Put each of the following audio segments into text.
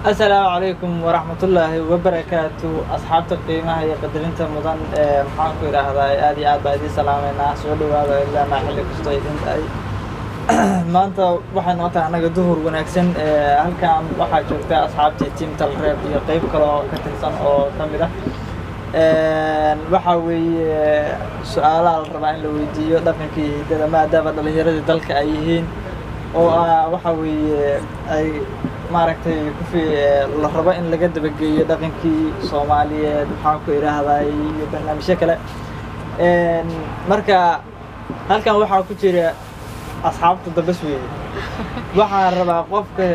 Asalaamu calaykum waraxmatullaahi wabarakaatu. Asxaabta qiimaha iyo qadarinta mudan ee maxaan ku idhaahdaa, aad iyo aad baa idiin salaameynaa. Soo dhawaada ilaana xilli kastoo idin tahay. Maanta waxay noo tahay annaga duhur wanaagsan. Halkan waxaa joogta asxaabtii team Talreeb iyo qeyb kale oo ka tirsan oo ka mid ah. Waxaa weeye su-aalaha la rabaa in la weydiiyo dhaqanka iyo hiddada, maadaama dhalinyaradii dalka ay yihiin oo ah waxa weeye ay maaragtay kufi la rabo in laga dabageeyo dhaqankii Soomaaliyeed, maxaan ku idhaahdaa, iyo barnaamijyo kale. Marka halkan waxaa ku jira asxaabta dambas weeye. Waxaan rabaa qofka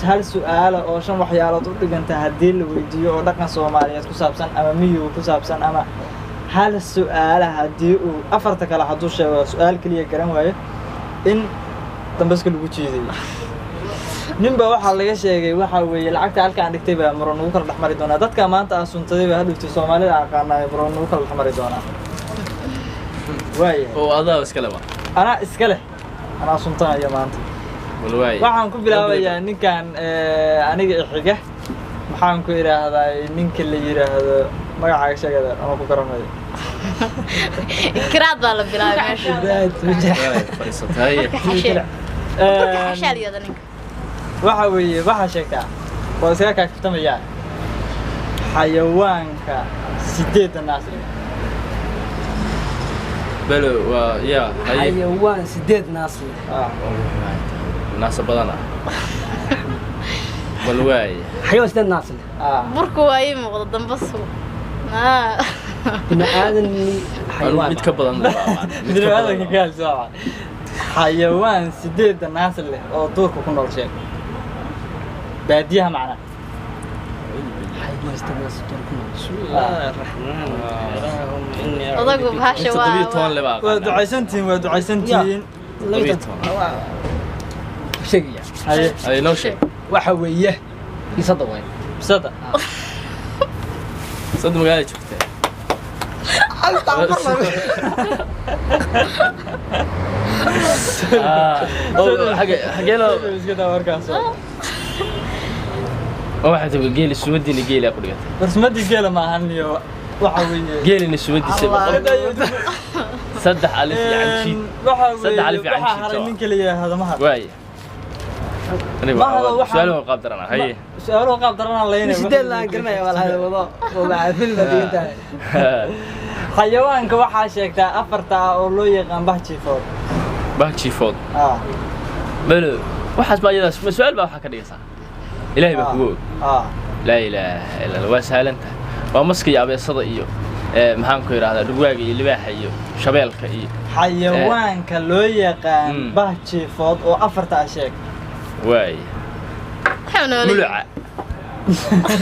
hal su-aala oo shan waxyaalood u dhiganta haddii la weydiiyo oo dhaqan Soomaaliyeed ku saabsan ama miyiga ku saabsan, ama hal su-aala haddii uu afarta kale hadduu sheego su-aal keliya garan waayo, in dambaska lagu jiidayo. Ninba waxaa laga sheegay waxaa weeye lacagta halkaan dhigtay baa muran ugu kala dhexmari doonaa. Dadka maanta aan suntaday baa hadhowtay Soomaalida aqaanaa muran ugu kala dhexmari doonaa. Waayahay. Oo adaa iskale ba? Anaa iska leh, anaa suntanaya maanta. Bal waay. Waxaan ku bilaabayaa ninkan aniga ixiga, maxaan ku idhaahdaa, ninka la yidhaahdo magacaaga sheegada ama ku garanayo. Inkiraad baa la bilaabay meesha. Waay, fadhiisatay. Marka xashee, marka xashaa la yidhahda ninka. Waxa weeye waxaa sheegtaa waa iskaga kaagtamayaa xayawaanka sideedda naas leh. Belo waa yaa haye. Xayawaan sideed naas leh. Ah. Naasa badan ah. Bal waay. Xayawaan sideed naas leh. Ah. Burku waa ii muuqda dambasku. Bini aadan xayawaan mid ka badan baa aqaan. Mid ka bini'aadanka badan. Gaal sooca xayawaan sideedda naas leh oo duurka ku nool sheeg, baadiyaha macna. Xayawaan sideed naas leh ku nool. Bismillaahi raxmaani raxiim. Odagu bahasha Inta waa 17 le baa Waa aqaanaa. ducaysantihiin, waa ducaysantihiin. 17. Sheegaya. Haye. Ay, noo sheeg. Waxa weeye bisada waay. Bisada. Sad magaalada joogtaa. Ah, oo xagee loo iska daa warkaas. Oo waxaa tahay geeli sumadiina geelaa ku dhigatay. Barsumadii geela maahan iyo waxa weeye Geelina sumadiisa 100 3 alif iyo canjiid. Waxa Saddex weeye alif iyo waxaa canjiid haray soo. Ninka la yidhaahdo Mahad. Waay. Aniga Ma hado waxaan- su'aaluhu qaab daran ah. Haye. Su-aaluhu qaab daranaan laynay. Sideed laan garanaya waa la wado oo macaafil ba dhigan tahay. Xayawaanka waxaa sheegtaa afarta ah oo loo yaqaan bahjiifood. Bahjiifood. Ah. Belo waxaas baa iyadaas ma su'aal baa waxaa ka dhigaysaa. Ilaahay baa kugu og. Ah. Laa ilaaha illa Allah, waa sahlan tahay. Waa maska iyo abeesada iyo maxaan ku idhahdaa, dhurwaaga iyo libaaxa iyo shabeelka iyo Xayawaanka loo yaqaan bahjiifood oo afarta ah sheeg. Waay. Waxaa noolay. Muluca,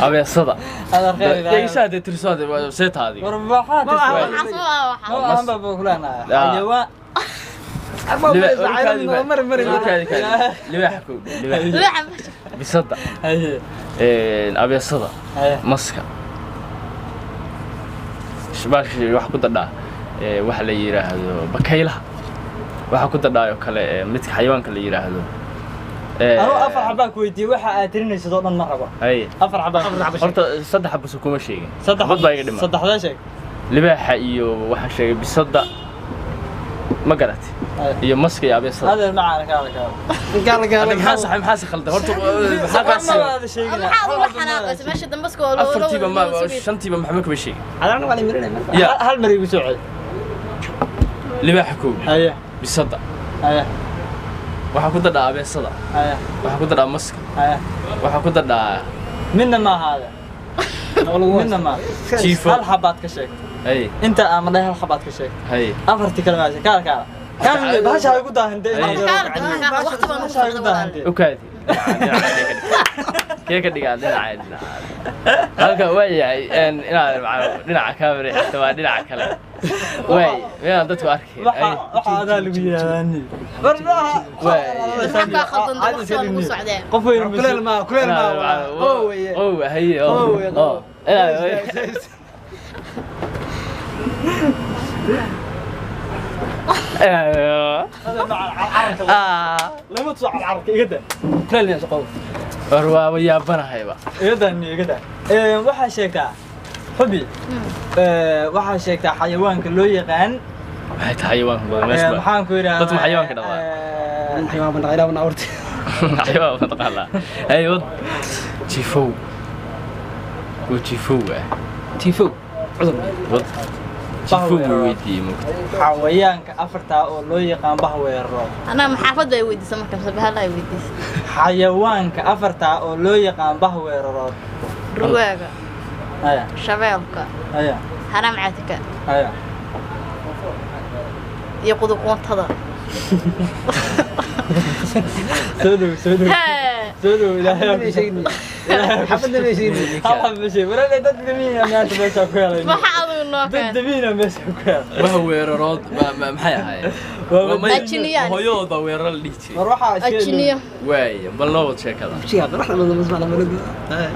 abeesada. Adaa khayr ilaahay. Deegsaa dee tirso dee waa seeta adiga. War maxaa Ma aha. tirsan? Waxaas ma aha waxaa. Ma ahan baa kuleenahay. Ah. Xayawaan Mari mari. Kaadi kaadi, libaaxa kow, libaaxa. Libaaxa. Bisada. Haye. Abeesada. Haye. Maska baashi waxa ku dadhaa waxa la yidhaahdo bakaylaha, waxa ku dadhaayoo kale midka xayawaanka la yidhaahdo Anuu afar xabaa ku weydiiyey, waxa aad tirinaysid oo dhan ma rabo. Haye. Afar xabaa ku weydiiyey. Horta saddex xabo kuma sheegin. Saddex. Xabad baa iga dhiman. Saddexdaa sheeg. Libaaxa iyo waxaan sheegay bisada, ma garatay? Haye. Iyo maska iyo abeesada. Adeer macaana kaala kaala. Hadda maxaa saxay, maxaa si khaldan horta, maxaa kaa Ma waada sheegina. Maxaad uga xanaaqaysa meesha dambaska waa loo Afartiiba ma shantiiba maxba kama sheegin. Cadaana waa la mirinaya marka. Ya. Hal mar igu soo celi. Libaaxa kow. Haye. Bisada. Haye. Waxaa ku dadhaa abeesada. Haye. Waxaa ku dadhaa maska. Haye. Waxaa ku dadhaa Midna ma ahaade, midna ma jiifo. Hal xabaad ka sheegtay. Haye. Inta aan madhay hal xabaad ka sheegtay. Haye. Afartii kale maasha kaala kaala kan bahasha ha igu daahintay. Haye. Waqti baan ugu Bahasha ha igu socda walaal. daahintay. U kaadi, kee ka dhigaa dhinaca dhinaca halka waa yahay inaad dhinaca kaamera xigta waa dhinaca kale waay miyaan dadku arkayn. Waxa waxa adaa lagu yidhaahdaa ni war Waay. Maxaa kaa khaldan? Waqti baan ugu socdee. Qof weyn. Kuleel ma kuleel ma oo weeye. Oo haye. Oo oo weeye. Oo inaad Lama tuso carcarka, iga daa. Kuleel ma qow. War waaba yaabanahayba. Iga iga daa. Waxaa sheegtaa Xubi, waxaa sheegtaa xayawaanka loo yaqaan Maxay tahay xayawaanka badan meesha? Maxaan ku yidhahdaa? Dadku xayawaanka dhaqaa. Xayawaan baan dhaqaynaa baan abuurtay. Xayawaan ma taqaanaa? Hay wad. Jifow. Waa jifow ah. Tifow cudur. Wad. Jifow way weydiiyey moogta. Xayawaanka afartaa oo loo yaqaan bahweero. Anaa maxaafad bay weydiisay marka mise bahal ay weydiisay. Xayawaanka afartaa oo loo yaqaan bahweerarood. Rugaaga, Haya. shabeelka, Haya. haramcadka Haya. iyo quduqoontada. Soo dhow, soo dhow. Hee. Soo dhow, ilaahay ha ku Sheegni. Xafadna ma sheegni. Hal xab ma sheeg. Walaalay, dad damiina maanta meesha ku helay. Waxa adigu noo Dad keen. damiina meesha ku helay. Bah weerarood maxay ahaayeen? Waa Ajiniyaan. Hooyadood baa weerar la dhihi jiray. War waxaa iska Ajiniyo. Waaya, bal noo wad sheekada. Sheega qaraxda ma masma la marad.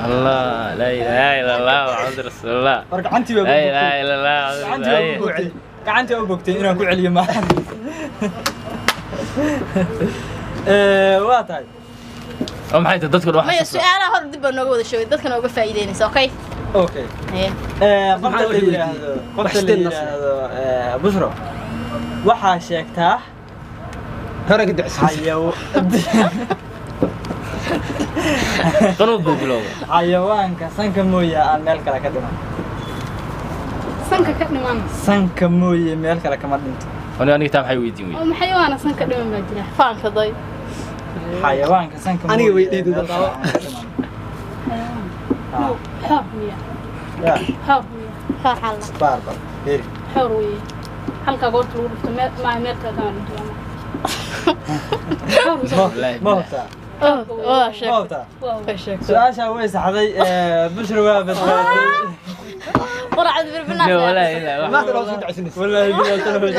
Allah, laa ilaaha illa Allah, Muhammad rasuulullah. War gacantii baa Laa ilaaha illa Allah. gacantii baa u bogtay. Gacantii baa u bogtay inaan ku celiyo maaha. Waa tahay. Oo maxay tahay dadku dhan Maya, waxa su'aalaha hor dib baa nooga wada sheegay, dadkana uga faa'iideynaysa, okay? Okay. Hee. Qofta la yidhaahdo, qofta la yidhaahdo Bushro, waxaa sheegtaa Hore ka ducsan. xayaw qanuud buu bilowday. Xayawaanka sanka mooye aan meel kale ka dhiman. Sanka ka dhiman? Sanka mooye meel kale kama dhinto. Aniga taa maxay weydiin oo weydiin? maxayawaana sanka dhiman baa jira? Faanka day. Xayawaanka sanka Aniga mooye weydiin meel dadka. kale aan ka dhiman. No, xoor miya? Ya. Xoor miya? Faaxalla. Baar bal fiiri. Xoor weeye, halka goorta lagu dhufto meel maaha, meel kale kama dhinto ama xoor Ma Wallaahi ma hubtaa? Oh, oh, Ma sheeg. hubtaa? waa Sheeg. Su-aashaa way saxday. Bushra waa badbaaday. Quracad birbinaas. No, wallaahi ilaa Ma loo soo ducsan. Wallaahi bilaa tala way.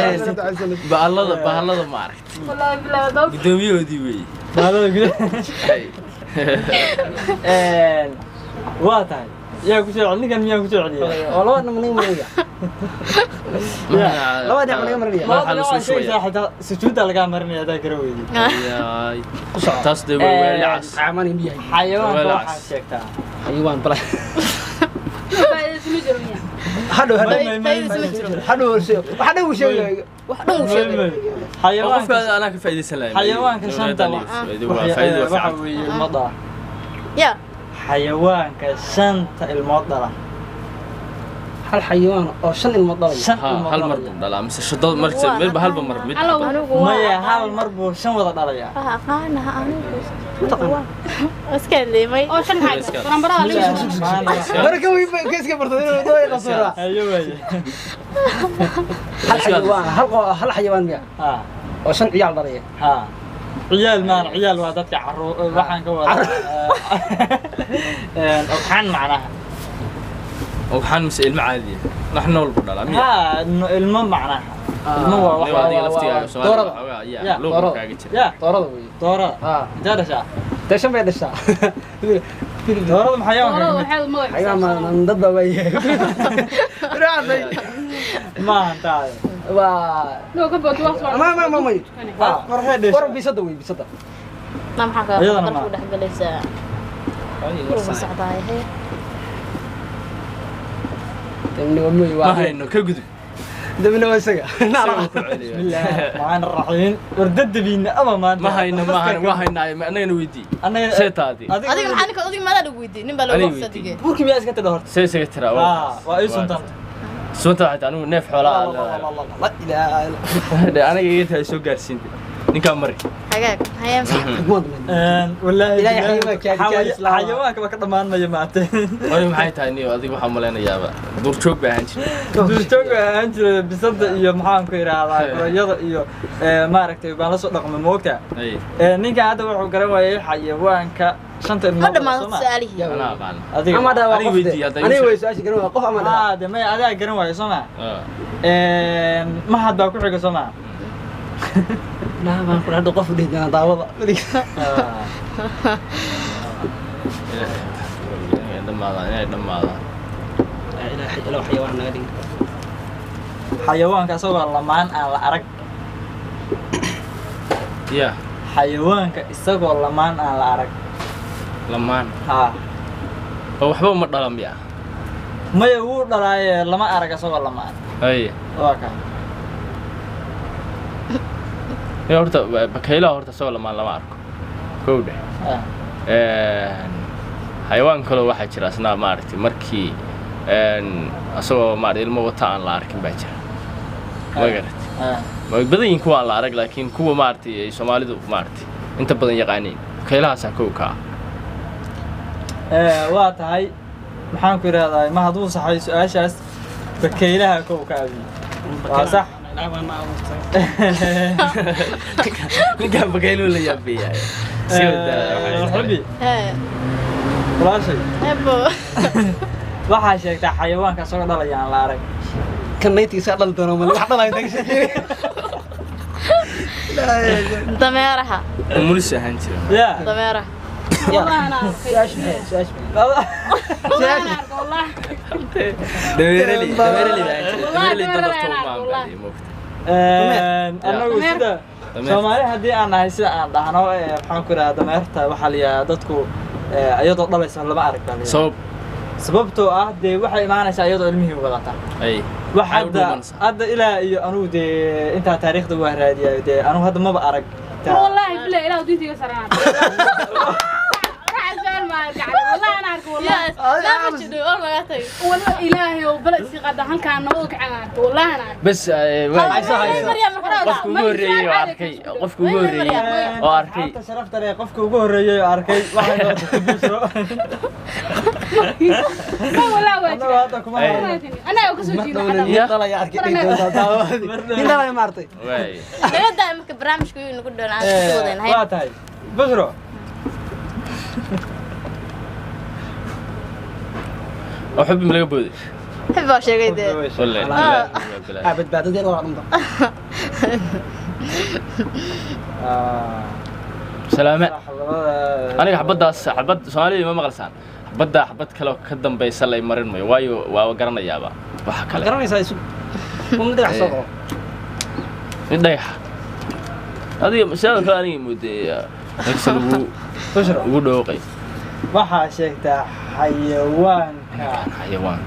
Bahallada ma aragtay. Wallaahi bilaa dab. Guddoomiyahoodii weeye. Bahallada gudaha. Hay. Waa tahay, yaa ku soo celi ninkan? Miyaa ku soo celiyay? Oo laba dhinac naga marinaya. Laba dhinac naga marinaya. Madaxa la soo sheegaysaa shubaya. Xitaa sujuudda lagaa marinaya hadaa gara weydid. Yaay. Taas dee waa weelacas. Xayawaan miyahay? Xayawaanka Walaas. waxaa sheegtaa Xayawaan bala. Faa'iidaysi ma jiro miya? Hadhow hadhow. Faa'iidaysi ma jiro. Hadhow waxa dhow sheegay. Wax dhan uu sheegay. Xayawaanka Qofka anaa ka faa'iidaysan lahayn. Xayawaanka shanta Waa faa'iido waa waxa fiican. weeye ilmo dhala. Ya. Xayawaanka shanta ilmood dhala. Hal xayawaan oo shan ilmood dhalaya. Shan Ha, ilmood hal mar dhalaya. buu dhalaa mise shadad mar midba halba mar mid. Alow. Anigu waa Maya, hal mar buu shan wada dhalayaa. Waa aqaanaha anigu. Iska leemay. Oo shan xaaj baranbarada laga Marka way keeska bartay inuu dooy qasura. Hayo waaye. Hal xayawaan, hal hal xayawaan miya? Ha. Oo shan ciyaal dhalaya. Ha, ciyaal maan, ciyaal waa dadka caruur. Waxaan ka wadaa ogxaan macnaha. Waxaan mise ilmo caadi ah. Wax nool buu dhalaa miya? Ha, ilmo macnaha, ilmo waa Niba wax adiga laftigaaga Soomaaliga Doorada. waxoogaa Ya, yaa luuqa doorada. kaaga jira. Ya. Doorada weeye. Doorada? Ha. Intee dhashaa? Dee shan bay dhashaa. Doorada maxaa doorada xayawaanka waxay magac Xayawaan ma dad baa waaye. Raacday. maahan tahay. Waa noo ka bood wax ma ma ma ma. Warxee dhashaa? War bisada weeye, bisada. Ma maxaa ka Iyadana qalku ma. dhex galaysaa? Wuu socdaa hee. Damni waa mooy Ma waa. hayno, ka gudub. Damni waa isaga. Isaga ku celiyo. Bismillaahi raxmaani raxiim. War dadabiina ama maanta Ma hayno, ma hayno, waa haynaa, annagana weydii. Annaga See taadi. Adiga maxaa ninka adiga maadaa lagu weydiiyey? Nin baa loogu Aniga waqsadigee. Burki miyaa iska tidha horta? See isaga tiraa. Haa, waa ii suntanta. Sunta waxay tahay anigu neef xoolaa aad leedahay. La ilaaha illa. Aniga iga tahay soo gaarsiinta. Ninkaa mari. Hagaag. Haye. Wallaahi Ilaahay xayawaanka kaadi islaam. Xayawaanka ba ka dhammaanmaya maanta. Anigu maxay tahay niyo adiga waxaan malaynayaaba duurjoog baa ahaan jiray. Duurjoog baa ahaan jiray, bisada iyo maxaan ku idhaahdaa gorayada iyo maaragtay baan la soo dhaqmay, moogtaa. Ay, Ninkan hadda wuxuu garan waayay xayawaanka shanta ilmood Ma dhala, dhammaado soo ma? su'aalihii. Anaa aqaan. Adiga Ama dhaa waa Aniga qof. weydii, hadda Aniga igu way su'aasha garan waa qof ama dhaa. Haa, de maya, adigaa garan waayo soo ma? Ah. Mahad baa ku xiga soo ma? Naa baan ku hadda qof dhihi doonaa daawada. Inay dhammaadaan, inay dhammaadaan. La ilaaha illa xayawaan naga dhigin. Xayawaanka isagoo lamaan aan la arag. Ya. Xayawaanka isagoo lamaan aan la arag. Lamaan. Haa. Oo waxba uma dhalan miya? Maya, wuu dhalaaye lama arag isagoo lamaan. Haye. Waa kaa. Ya horta bakaylaha horta isagoo lamaan lama arko. Kow dheh. Ah. Xayawaan kaloo waxaa jira isna maaragtay markii isagoo maaragtay ilmo wata aan la arkin baa jira. Ma garatay? Ah. Way badan yihiin kuwa aan la arag, laakiin kuwa maaragtay ay Soomaalidu maaragtay inta badan yaqaaniin. Bakaylahaasaa kow ka ah. Waa tahay, maxaan ku idhahdaa, ma hadduu saxay su-aashaas bakaylaha kow ka abi. Waa sax. Ilaah baa na abuurtay. Ninkaan bakayluhu la yaabeeyahay. Iska wadaa. Xubi, Hee. walaashay, Ebo. waxaa sheegtaa xayawaanka isagoo dhalaya aan la arag. Kan naytiisa dhal doono ma wax dhalay naga sheekay. Dameeraha. Umulis ahaan jira. Ya. Dameeraha. والله انا اركي. Su-aashu maxay? Su-aashu maxay? والله انا اركي والله. Dameerali, dameerali baa jira. Wallahi Dameerali dameerali dabarta aan uma arko, wallahi. aanbaadiyay moogta. Annagu Dameer. sida Dameerta. Soomaali haddii aan nahay, sida aan dhahno, maxaan ku idhahdaa, dameerta waxaa la yidhahdaa dadku iyadoo dhalaysa lama arag baa la yidhahdaa. Sabab Sababtoo ah dee waxay imaanaysaa iyadoo ilmihii wadata. ay Wax Maxay u hadda dhuumanaysaa? Hadda ilaa iyo anugu dee intaa taariikhda waa raadiyay, dee anugu hadda maba arag. والله بالله الى ودينتي سرعان راح سؤال ما ارجع والله انا اركي والله. Yaa, ma jidho oo laga tagay. والله الهي وبلا سي قاد halkaan nabad ka caan والله انا اركي. Bas waay. Hayso, hayso. Maryam markaa. Qofka ugu horreeyay oo arkay, qofka ugu horreeyay oo arkay. Asxaabta sharafta leh, qofka ugu horreeyay oo arkay waxay noqotay Bushro. ما والله Annagu واجد. hadda kuma Ay. hayno. انا kasoo Mar jeedo. dhowna nin Ya. dhalaya arkay doontaa daawadi. Nin dhalaya ma artay. Waay. Naga daa marka barnaamijka yuu inagu dhown aan isku wadaynahay. Waa tahay, Bushro. Oo xubbi ma laga booday? Xib baa sheegay dee. Wallahi. Ah. Ah, badbaadadii waa dhunta. Ah, Salaame. sax, labada. Aniga xabaddaas xabad Soomaalida ma maqalsaan. Xabadda xabad kale oo ka dambaysa la marin mayo, waayo waa garanayaaba waxa Ma kale. garanaysaa isu. Um dhagax soo qabo. Mid dhagax. Adiga sidoo kale aniga mooday nagsa lagu Bushro, ugu dhooqay. waxaa sheegtaa xayawaanka Xayawaan.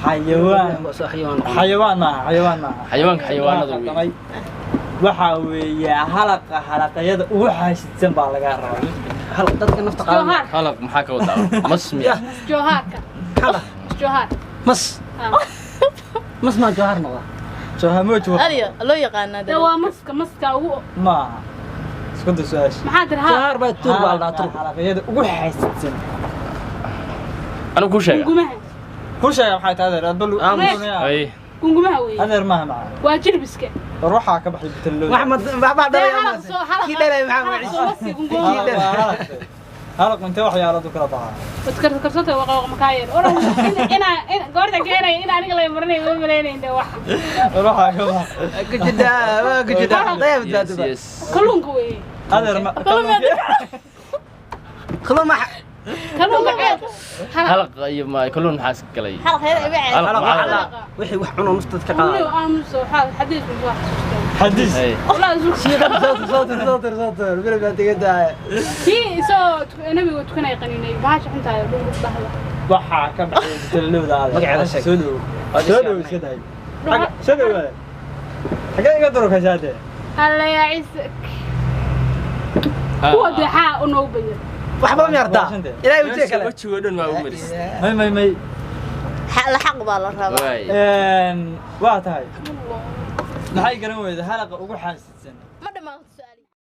Xayawaan. Soo xayawaan noqon. Xayawaan maaha, xayawaan maaha. Xayawaanka xayawaanada Waa weeye. khaldamay. Waxaa weeye halaqa halaqayada ugu xaashidsan baa laga rabaa. Hal dadka nafta qaadan. جوهر. Halaq maxaa ka wadaa? Mas miya? جوهرك. Hala. جوهر. Mas. Mas ma jawhar noqda. Soohamooj Adiga loo yaqaanaa ده waa maska maska ugu maaha, isku day su-aasha. maxaa tiri ha? Jawhar baa tuur baa la dhahaa, tuur. Halaqayada ugu xaashidsan. Anigu ku sheega. Gungumaha. Ku sheega maxay tahay adeer adba Aamus. Ay. Gungumaha weeye. Adeer maaha maca. Waa jilbiska. War waxaa ka baxay butalooda. Wax ma wax baa dhalaya Halaq mas. soo halaq. Kii dhalaya maxaa Halaq magaciisa? soo maski gungumaha. Halaq waa halaq. Halaq intee waxyaaladu kala baxaa? Waad karsantay waqa waqa makaa yar oran ina goorta keenay in aniga la marnay ma malaynay inta wax. War waxaa ka baxay. Ku jidaa, waa ku jidaa. Daya Yes, badbaadada. yes. Kalluunka weeye. Adeer ma Kalluun ma Kalluunka ceeb. Halaq iyo ma kalluun maxaa iska galay? Halaq heer iga ceeb. Halaq maxaa la wixii wax cuno nafta dadka Kullu qaadaya. aamuso waxaa xadiis buu wax xasuustaa. Xadiis. Ay. Wallahi isu Shiiqada soo tur soo tur soo tur soo tur. Bila baa tiga kii isoo nabiga tukanay qaninay bahasha xuntaay dhul dhahda. Waxaa ka baxay butalooda adeer. Magaceeda sheeg. Soo dhow, soo dhow, iska dahay. Soo dhow adeer, xagee iga durukaysaa dee? Alla yaa ciise, kuwa deexaa u noogu bayan. Waxba ma yartaa. Ilaahay wajhiga kale. Wajigoo dhan waa u maris. May may may. La xaq baa la rabaa. Waay. Waa tahay, maxay garan weyda halaqa ugu xaasidsan? Ma dhammaan